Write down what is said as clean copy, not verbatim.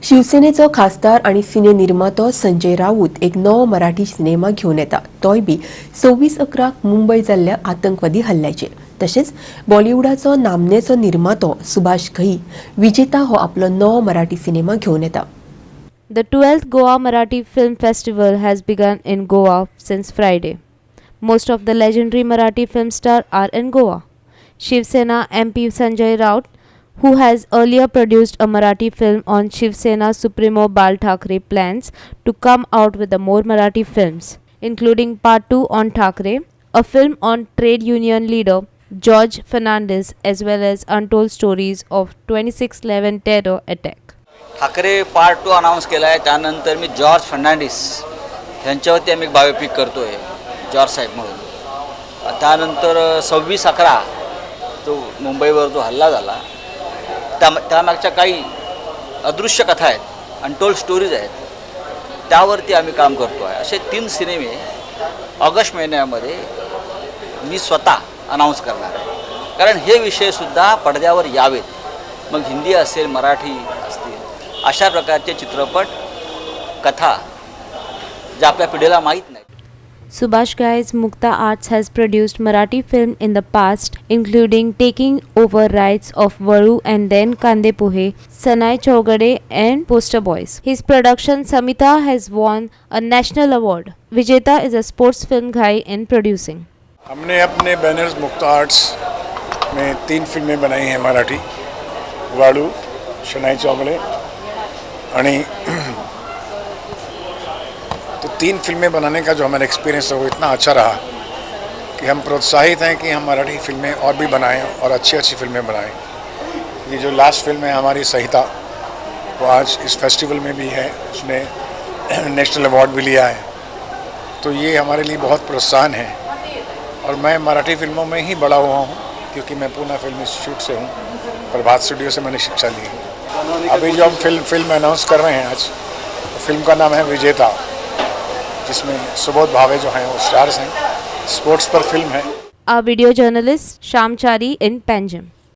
शिवसेनेचो खासदार आनी सिने निर्मातो संजय राऊत एक नवो मराठी सिनेमा घेवन येता, तोय बी 26/11 मुंबय जाल्ल्या आतंकवादी हल्ल्याचेर. तशेंच बॉलिवूडाचो नामनेचो निर्मातो सुभाष घई विजेता हो आपलो नवो मराठी सिनेमा घेवन येता. The 12th Goa Marathi Film Festival has begun in Goa since Friday. Most of the legendary Marathi film stars are in Goa. Shiv Sena MP Sanjay Raut, who has earlier produced a Marathi film on Shiv Sena Supremo Bal Thackeray, plans to come out with the more Marathi films, including Part 2 on Thackeray, a film on trade union leader George Fernandez, as well as untold stories of 26/11 terror attack. Thackeray part 2 announce केला आहे. त्यानंतर मी George Fernandes यांच्यावरती आम्ही एक biopic करतो आहे, George साहेब म्हणून. त्यानंतर 26/11 जो मुंबईवर जो हल्ला झाला, त्यामागच्या काही अदृश्य कथा आहेत, अनटोल्ड स्टोरीज आहेत, त्यावरती आम्ही काम करतो आहे. असे तीन सिनेमे ऑगस्ट महिन्यामध्ये मी स्वतः अनाऊन्स करणार आहे, कारण हे विषयसुद्धा पडद्यावर यावेत. मग हिंदी असेल, मराठी असतील, अशा प्रकारचे चित्रपट, कथा ज्या आपल्या पिढीला माहीत नाही. Subhash Ghai's Mukta Arts has produced Marathi film in the past, including taking over rights of Valu and then Kande Pohe, Shanai Chowgule and Poster Boys. His production Samhita has won a national award. Vijeta is a sports film Ghai in producing. हमने अपने banners मुक्ता arts में तीन फिल्में बनाई हैं मराठी, वाळू, शनाई चौगुले आणि तो तीन फिल्में बनाने का जो हमारा एक्सपीरियंस है, वो इतना अच्छा रहा कि हम प्रोत्साहित हैं कि हम मराठी फिल्में और भी बनाएं और अच्छी अच्छी फिल्में बनाएं। ये जो लास्ट फिल्म है हमारी संहिता, वो आज इस फेस्टिवल में भी है। उसने नेशनल अवार्ड भी लिया है, तो ये हमारे लिए बहुत प्रोत्साहन है। और मैं मराठी फिल्मों में ही बड़ा हुआ हूँ, क्योंकि मैं पूना फिल्म इंस्टीट्यूट से हूँ। प्रभात स्टूडियो से मैंने शिक्षा ली है। अभी जो हम फिल्म फिल्म अनाउंस कर रहे हैं आज, तो फिल्म का नाम है विजेता, जिसमें सुबोध भावे जो हैं, वो स्टार्स हैं। स्पोर्ट्स पर फिल्म है। Our video journalist Shamchari in Panjim.